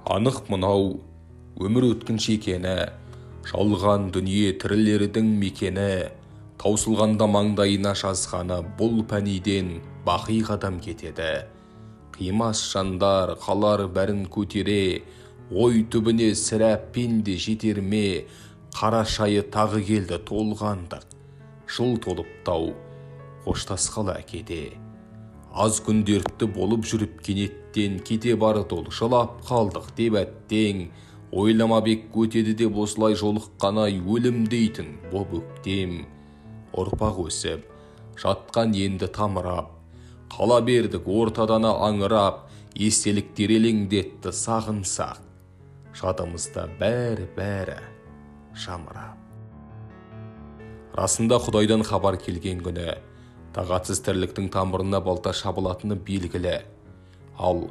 Анық мынау өмір өткінші екені, жалған дүние тірілердің мекені, таусылғанда маңдайына жазғаны бұл пәниден бақи қадам кетеді. Қимас жандар қалар бәрін көтере, ой түбіне сірә пенде жетер ме, қара шайы тағы келді толғандық, жыл толып тау қоштасқалы әкеде. Аз күн дертті болып жүріп кенеттен кете барды ол, жылап қалдық деп әттең, ойлама бек өтеді деп осылай жолыққанай өлім дейтін боп өктем. Ұрпақ өсіп, жатқан енді тамырап, қала бердік ортаданы аңырап, естеліктер елеңдетті сағынсақ, жадымызда бәрі-бәрі жамырап. Расында Құдайдан хабар келген күні, тағатсыз тірліктің тамырына балта шабылатыны белгілі. Ал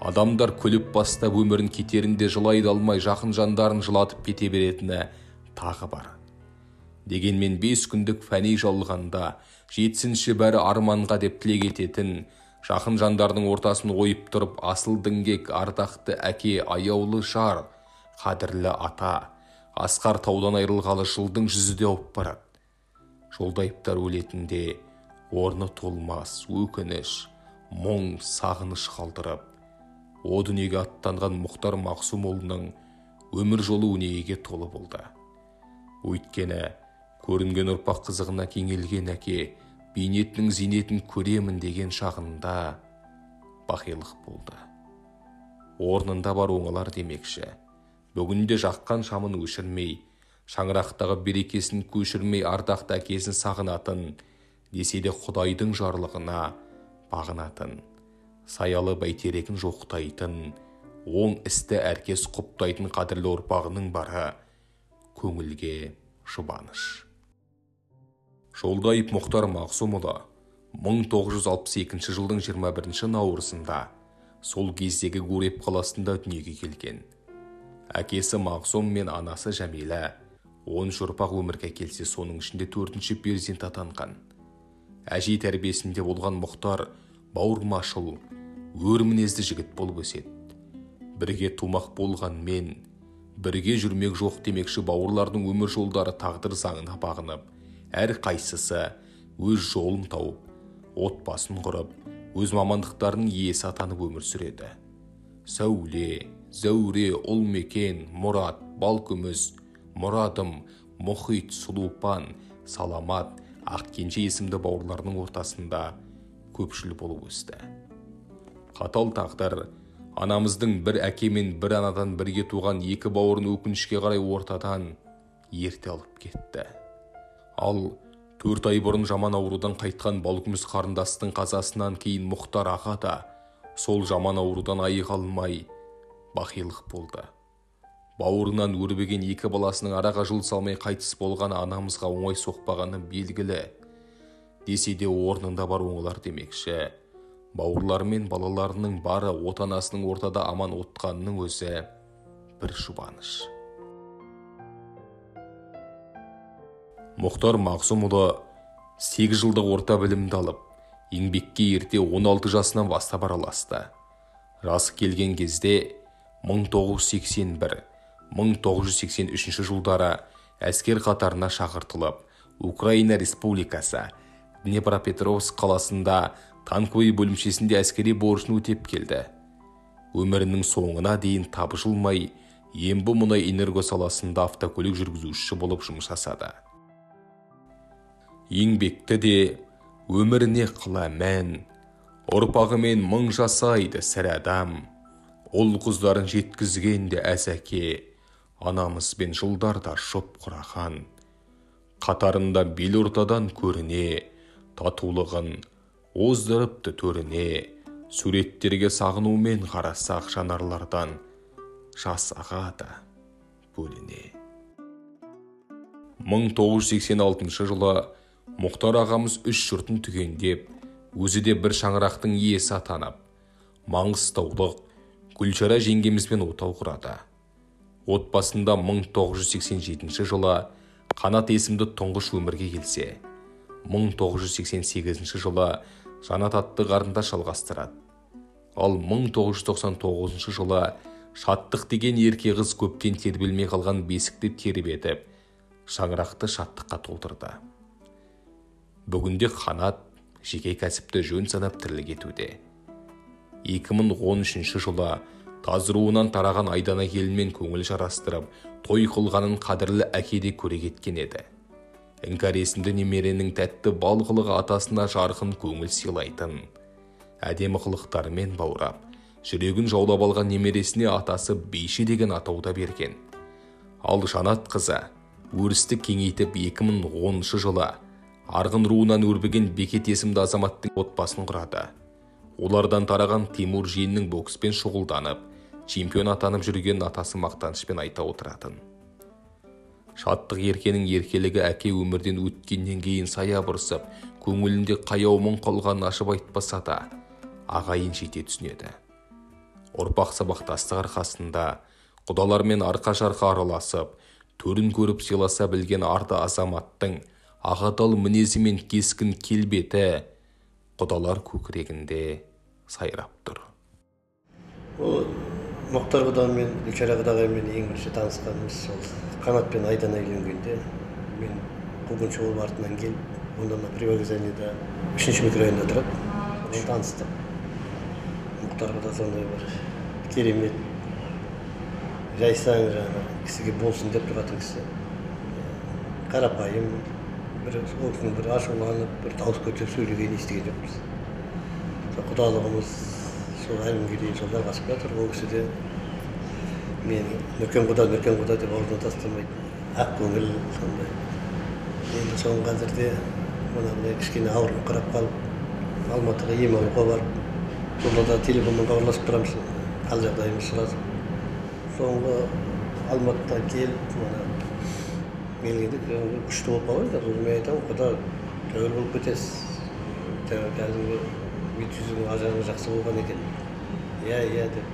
адамдар күліп бастап өмірін кетерінде жылайды алмай жақын жандарын жылатып кете беретіні тағы бар. Дегенмен 5 күндік фәни жалғанда жетсінші бәрі арманға деп тілек ететін, жақын жандардың ортасын ойып тұрып асыл діңгек, ардақты әке, аяулы жар, қадірлі ата, асқар таудан айырылғалы жылдың жүзі де ауып барады. Жолдайыптар өлетінде орны толмас өкініш, мұң, сағыныш қалдырып, о дүниеге аттанған Мұхтар Мағсұмұлының өмір жолы өнегеге толы болды. Өйткені көрінген ұрпақ қызығына кеңелген әке бейнетінің зейнетін көремін деген шағында бақилық болды. Орнында бар оңалар демекші, бүгінде жаққан шамын өшірмей, шаңырақтағы берекесін көшірмей ардақты әкесін сағынатын, десе де Құдайдың жарлығына бағынатын, саялы бәйтерегін жоқтайтын, оң істі әркес құптайтын қадірлі ұрпағының бары көңілге жұбаныш. Жолдаев Мұхтар Мағсұмұлы 1962 жылдың 21 наурызында сол кездегі Гурьев қаласында дүниеге келген. Әкесі Мағсұм мен анасы Жәмила 10 ұрпақ өмірге келсе, соның ішінде 4-ші перзент атанған. Әжей тәрбиесінде болған Мұхтар бауырмашыл, өр мінезді жігіт болып өседі. Бірге тумақ болғанмен, бірге жүрмек жоқ демекші, бауырлардың өмір жолдары тағдыр заңына бағынып, әр қайсысы өз жолын тауып, отбасын құрып, өз мамандықтарының иесі атанып өмір сүреді. Сәуле, Зәуре, Ұлмекен, Мұрат, Балкүміс, Мұрадым, Мұхит, Сұлупан, Саламат, Ақкенже есімді бауырларының ортасында көпшіл болып өсті. Қатал тағдыр анамыздың бір әке мен бір анадан бірге туған екі бауырын өкінішке қарай ортадан ерте алып кетті. Ал 4 ай бұрын жаман аурудан қайтқан Балкүміс қарындастың қазасынан кейін Мұхтар аға да сол жаман аурудан айыға алмай бақилық болды. Бауырынан өрбіген екі баласының араға жыл салмай қайтыс болғаны анамызға оңай соқпағаны белгілі. Десе де орнында бар оңалар демекші, бауырлары мен балаларының бары отанасының ортада аман отқанының өзі бір жұбаныш. Мұхтар Мағсұмұлы 8 жылдық орта білімді алып, еңбекке ерте 16 жасынан бастап араласты. Жасы келген кезде 1981-1983 жылдары әскер қатарына шақыртылып, Украина Республикасы Днепропетровск қаласында танковый бөлімшесінде әскери борышын өтеп келді. Өмірінің соңына дейін табжылмай, Ембі мұнай энерго саласында автокөлік жүргізуші болып жұмыс жасады. Еңбекті де өміріне қыла мән, ұрпағымен мың жасайды сірә адам. Ұл қыздарын жеткізген де әз әке, анамызбен жылдарда жұп құраған. Қатарында бел ортадан көріне, татулығын оздырыпты төріне. Суреттерге сағынумен қарасақ жанарлардан жас ағады бөліне. 1986 жылы Мұхтар ағамыз үш жұртын түгендеп, өзі де бір шаңырақтың иесі атанып, маңғыстаулық Гүлшара жеңгемізбен отау құрады. Отбасында 1987 жылы Қанат есімді тұңғыш өмірге келсе, 1988 жылы Жанат атты қарындас жалғастырады. Ал 1999 жылы Шаттық деген ерке қыз көптен тербелмей қалған бесікті тербетіп, шаңырақты шаттыққа толтырды. Бүгінде Қанат жеке кәсіпті жөн санап тірлік етуде. 2013 жылы таз руынан тараған Айдана келінмен көңіл жарастырып, той қылғанын қадірлі әке де көре кеткен еді. Іңкәр есімді немеренің тәтті бал қылығы атасына жарқын көңіл сыйлайтын. Әдемі қылықтарымен баурап, жүрегін жаулап алған немересіне атасы Бейші деген атауда берген. Ал Жанат қызы өрісті кеңейтіп 2010 жылы Арғын руынан өрбіген Бекет есімді азаматтың отбасын құрады. Олардан тараған Тимур жиеннің бокспен шұғылданып, чемпион атанып жүрген атасы мақтанышпен айта отыратын. Шаттық еркенің еркелігі әке өмірден өткеннен кейін сая бұрсып, көңілінде қаяу мұң қалғанын ашып айтпаса да, ағайын жете түсінеді. Ұрпақ сабақтастық арқасында құдалармен арқа-жарқа араласып, төрін көріп сыйласа білген арда азаматтың ағадал мінезі мен кескін келбеті құдалар көкірегінде сайрап тұр. Ол Мұхтар құдамен, Гүлшара құдағаймен ең бірінші танысқанымыз сол Қанат пен Айдана үйленгенде мен қуғыншы болып артынан келіп, онда мына привокзальныйда 3-ші микрорайонда тұрады. Содан таныстық. Мұхтар құда сондай бір керемет, жайсаң жаңағы кісіге болсын деп тұратын кісі. Қарапайым, бір ол күні бір ашуланып, бір дауыс көтеріп сөйлегенін естіген жоқпыз. Сол құдалығымыз сол әлі күнге дейін сол жалғасып жатыр. Ол кісі де мені Нүркен құда, Нүркен құда деп аузына тастамайды. Ақ көңіл сондай. Енді соңғы қазірде мынандай кішкене ауырып қарап қалып, Алматыға ем алуға барып, сонда да телефонмен хабарласып тұрамыз, хал жағдайымызды сұрасып. Соңғы Алматыдан келіп, мына келгенде күшті болып қалған екен. Сосын мен айтамын, құда, тәуір болып кетесіз. Кәдімгі бет жүзің ажарың жақсы болған екен. Иә, иә деп.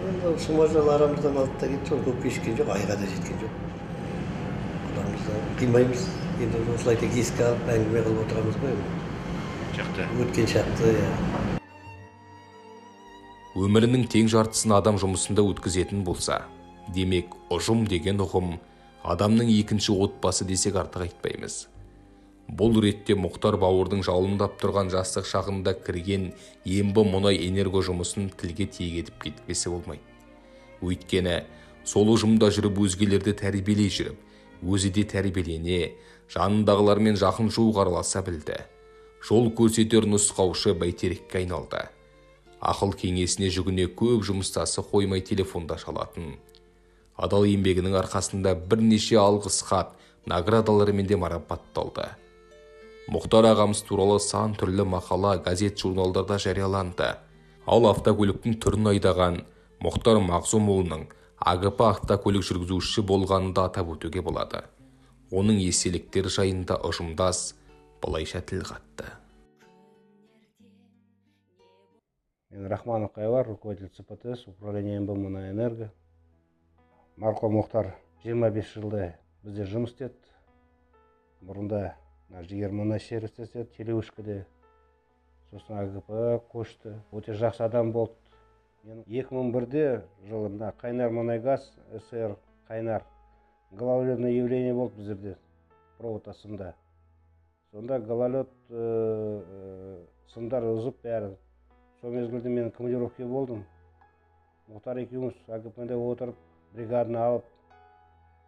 Енді сұмажал арамыздан алды да кетті, сол көп кешіккен жоқ, айға да жеткен жоқ. Құдамыздан қимаймыз. Енді осылай тек еске алып, әңгіме қылып отырамыз ғой. Шақты. Өткен шақты, иә. Өмірінің тең жартысын адам жұмысында өткізетін болса, демек ұжым деген ұғым адамның екінші отбасы десек артық айтпаймыз. Бұл ретте Мұхтар бауырдың жалындап тұрған жастық шағында кірген Ембі мұнай энерго жұмысын тілге тиек етіп кетпесе болмайды. Өйткені сол ұжымда жүріп өзгелерді тәрбиелей жүріп, өзі де тәрбиелене, жанындағылармен жақын жуық араласа білді. Жол көрсетер нұсқаушы бәйтерекке айналды. Ақыл кеңесіне жүгіне көп жұмыстасы қоймай телефонда шалатын. Адал еңбегінің арқасында бірнеше алғыс хат, наградаларымен де марапатталды. Мұхтар ағамыз туралы сан түрлі мақала, газет, журналдарда жарияланды. Ал автокөліктің түрін айдаған Мұхтар Мағзұмұлының АГП автокөлік жүргізушісі болғанын да атап өтуге болады. Оның естеліктері жайында ұжымдас былайша тіл қатты. Мен Рахманов Қайлар, руководитель ЦПТС, управление МБ Мұнайэнерго. Марқұм Мұхтар 25 жылдай бізде жұмыс істеді. Бұрында Жігер мұнай сервисте істеді, Телеушкіде. Сосын АГП көшті. Өте жақсы адам болды. Мен 2001 жылы мына Қайнар мұнайгаз, СР Қайнар гололедное явление болды біздерде, провод сымда. Сонда гололед сымдар үзіп бәрі. Сол мезгілде мен командировке болдым. Мұхтар екеуміз АГП-де отырып, бригаданы алып,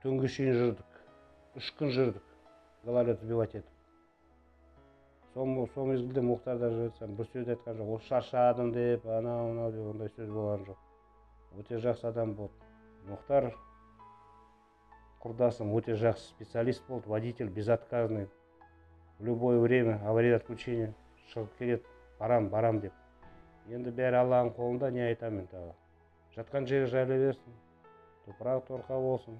түнгі шейін жүрдік. 3 күн жүрдік. Гололед сбивать етіп. Сол мезгілде Мұхтар даже бір сөз айтқан жоқ. Ол шаршадым деп, анау мынау деп ондай сөз болған жоқ. Өте жақсы адам болды. Мұхтар құрдасым өте жақсы специалист болды, водитель безотказный. В любое время аварийное отключение шығып келеді, барам, барам деп. Енді бәрі Алланың қолында, не айтамын мен тағы. Жатқан жері жайлы берсін, топырағы торқа болсын,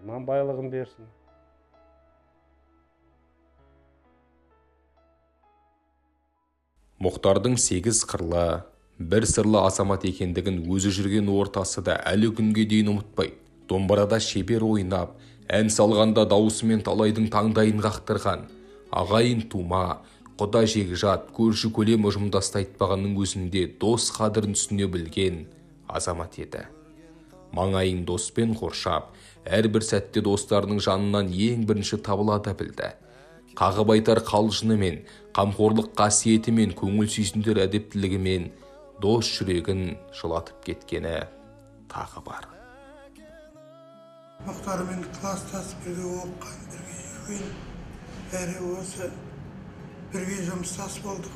иман байлығын берсін. Мұхтардың 8 қырлы, бір сырлы азамат екендігін өзі жүрген ортасы да әлі күнге дейін ұмытпайды. Домбырада шебер ойнап, ән салғанда дауысымен талайдың таңдайын қақтырған, ағайын тума, құда жекжат, көрші көлем ұжымдасты айтпағанның өзінде дос қадірін түсіне білген азамат еді. Маңайын доспен қоршап, әрбір сәтте достарының жанынан ең бірінші табыла да білді. Қағып айтар қалжынымен, қамқорлық қасиетімен, көңіл сүйсіндер әдептілігімен дос жүрегін жылатып кеткені тағы бар. Мұхтармен кластас, бірге оқыған, бірге жүрген, бәрі осы бірге жұмыстас болдық.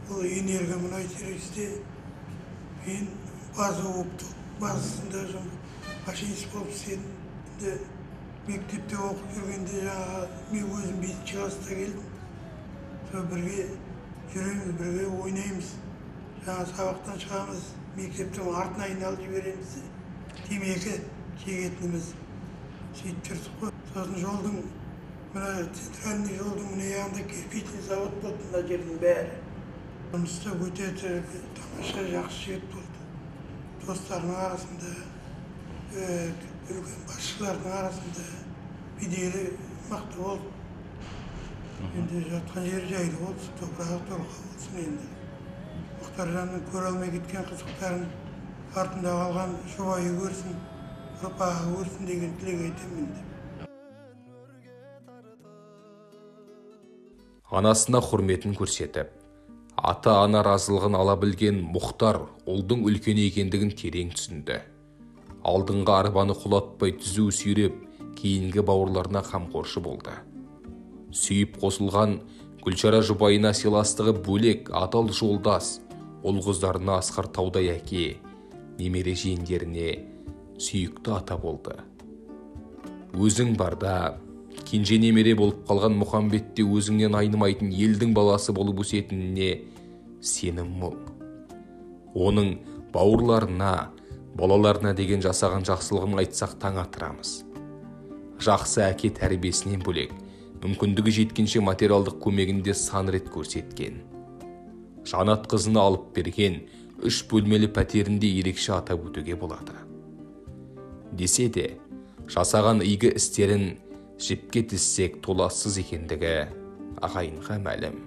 Ол энерго мұнай сервисте, мен база оптық базасында машинист болып істедім. Енді мектепте оқып жүргенде жаңағы мен өзім 5 класста келдім. Сол бірге жүреміз, бірге ойнаймыз. Жаңа сабақтан шығамыз, мектептің артына айналып жібереміз. Темекі шегетініміз. Сөйтіп жүрдік қой. Сосын жолдың, мына центральный жолдың мына жағында кирпичный завод болды, мына жердің бәрі. Жұмыста өте тамаша жақсы жігіт болды. Достарының арасында, үлкен басшылардың арасында беделі мықты болды. Енді жатқан жері жайлы болсын, топырағы торқа болсын енді. Мұхтаржанның көре алмай кеткен қызықтарын артында қалған жұбайы көрсін, ұрпағы көрсін деген тілек айтамын енді. Анасына құрметін көрсетіп, ата-ана разылығын ала білген Мұхтар ұлдың үлкені екендігін терең түсінді. Алдыңғы арбаны құлатпай түзу сүйреп, кейінгі бауырларына қамқоршы болды. Сүйіп қосылған Гүлшара жұбайына сыйластығы бөлек, адал жолдас, ұл қыздарына асқар таудай әке, немере жиендеріне сүйікті ата болды. Өзің барда кенже немере болып қалған Мұхамбетте өзіңнен айнымайтын елдің баласы болып өсетініне сенім мол. Оның бауырларына, балаларына деген жасаған жақсылығын айтсақ таң атырамыз. Жақсы әке тәрбиесінен бөлек, мүмкіндігі жеткенше материалдық көмегін де сан рет көрсеткен. Жанат қызына алып берген 3 бөлмелі пәтерінде ерекше атап өтуге болады. Десе де, жасаған игі істерін жіпке тізсек толассыз екендігі ағайынға мәлім.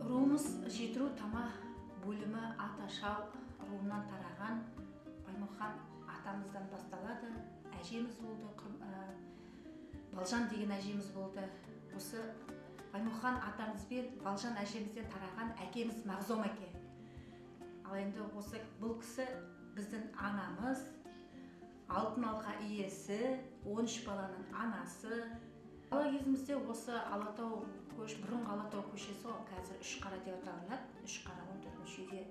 Руымыз Жетіру тама бөлімі Аташал руынан тараған Баймұхан атамыздан басталады. Әжеміз болды, Балжан деген әжеміз болды. Осы Баймұхан атамыз бен Балжан әжемізден тараған әкеміз Мағзом әке. Ал енді осы бұл кісі біздің анамыз, алтын алқа иесі, 13 баланың анасы. Бала кезімізде осы Алатау көш, бұрынғы Алатау көшесі ғой, қазір Үшқара деп аталынады. Үшқара 14-ші үйде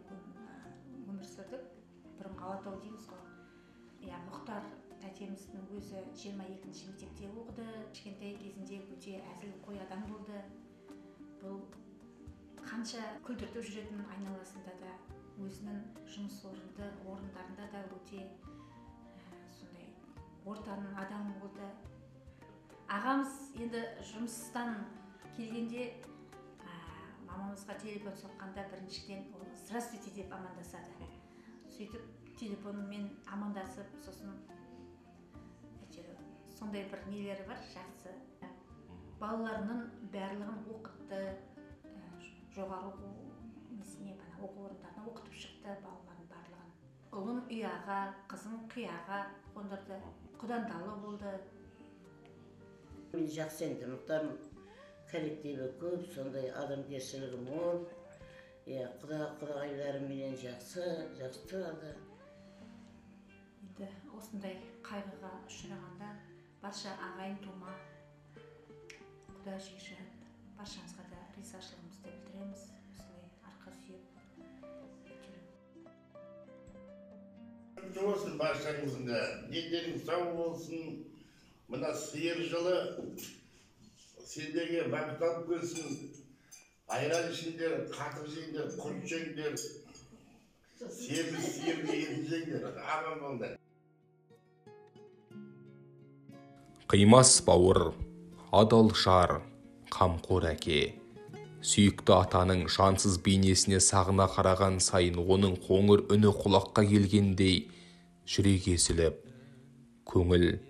өмір сүрдік. Бұрынғы Алатау дейміз ғой. Иә, Мұхтар тәтеміздің өзі 22-ші мектепте оқыды. Кішкентай кезінде өте әзілқой адам болды. Бұл қанша күлдіртіп жүретін айналасында да, өзінің жұмыс орындарында да өте сондай ортаның адамы болды. Ағамыз енді жұмыстан келгенде мамамызға телефон соққанда біріншіден ол «Здравствуйте» деп амандасады. Сөйтіп телефонмен амандасып, сосын сондай бір нелері бар, жақсы. Балаларының барлығын оқытты, жоғары оқу несіне, оқу орындарына оқытып шықты балаларының барлығын. Ұлын ұяға, қызын қияға қондырды, құдандалы болды. Мен жақсы енді, Мұхтардың коллективі көп, сондай адамгершілігі мол. Құда-құдағайларыменен жақсы, жақсы тұрады. Енді осындай қайғыға ұшырағанда барша ағайын тума, құда жекжат, баршаңызға да ризашылығымызды білдіреміз. Осылай арқа сүйеп өтемін. Болсын баршаңыздың да, дендерің сау болсын. Мына сиыр жылы сендерге бақыт алып келсін. Айран ішіңдер, қатық жеңдер, құрт жеңдер, семіз сиырды етін жеңдер, аман болыңдар. Қимас бауыр, адал жар, қамқор әке. Сүйікті атаның жансыз бейнесіне сағына қараған сайын оның қоңыр үні құлаққа келгендей жүрек езіліп, көңіл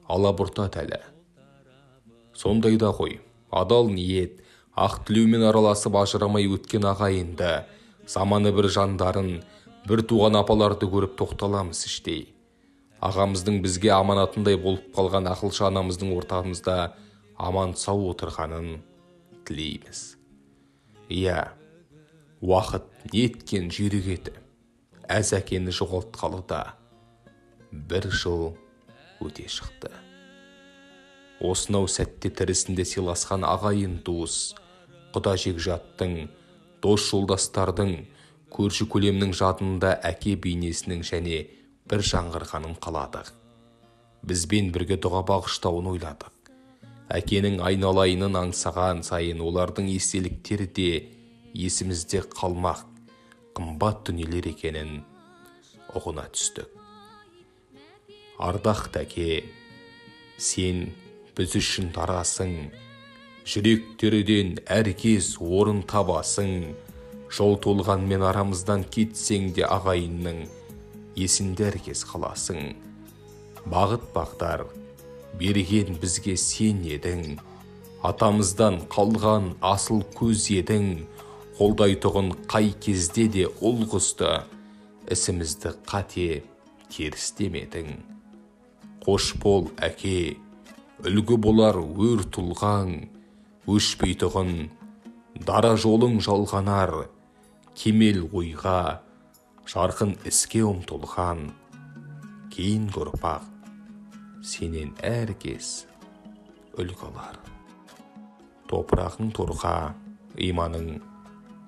алабұртады әлі. Сондайда ғой, адал ниет, ақ тілеумен араласып ажырамай өткен ағайынды, Заманы бір жандарын, бір туған апаларды көріп тоқталамыз іштей. Ағамыздың бізге аманатындай болып қалған ақылшы анамыздың ортамызда аман сау отырғанын тілейміз. Иә, уақыт неткен жүйрік еді. Әз әкені жоғалтқалы да бір жыл өте шықты. Осынау сәтте тірісінде сыйласқан ағайын туыс, құда жекжаттың, дос жолдастардың, көрші көлемнің жадында әке бейнесінің және бір жаңғырғанын қаладық. Бізбен бірге дұға бағыштауын ойладық. Әкенің айналайынын аңсаған сайын олардың естеліктері де есімізде қалмақ қымбат дүниелер екенін ұғына түстік. Ардақты әке, сен біз үшін дарасың, жүректерден әркез орын табасың. Жол толғанмен арамыздан кетсең де ағайынның есінде әркез қаласың. Бағыт бағдар берген бізге сен едің, атамыздан қалған асыл көз едің. Қолдайтұғын қай кезде де ұл қызды, ісімізді қате теріс демедің. Қош бол әке, үлгі болар өр тұлғаң, өшпейтұғын дара жолың жалғанар. Кемел ойға, жарқын іске ұмтылған кейінгі ұрпақ сенен әркез үлгі алар. Топырағың торқа, иманың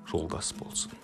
жолдас болсын.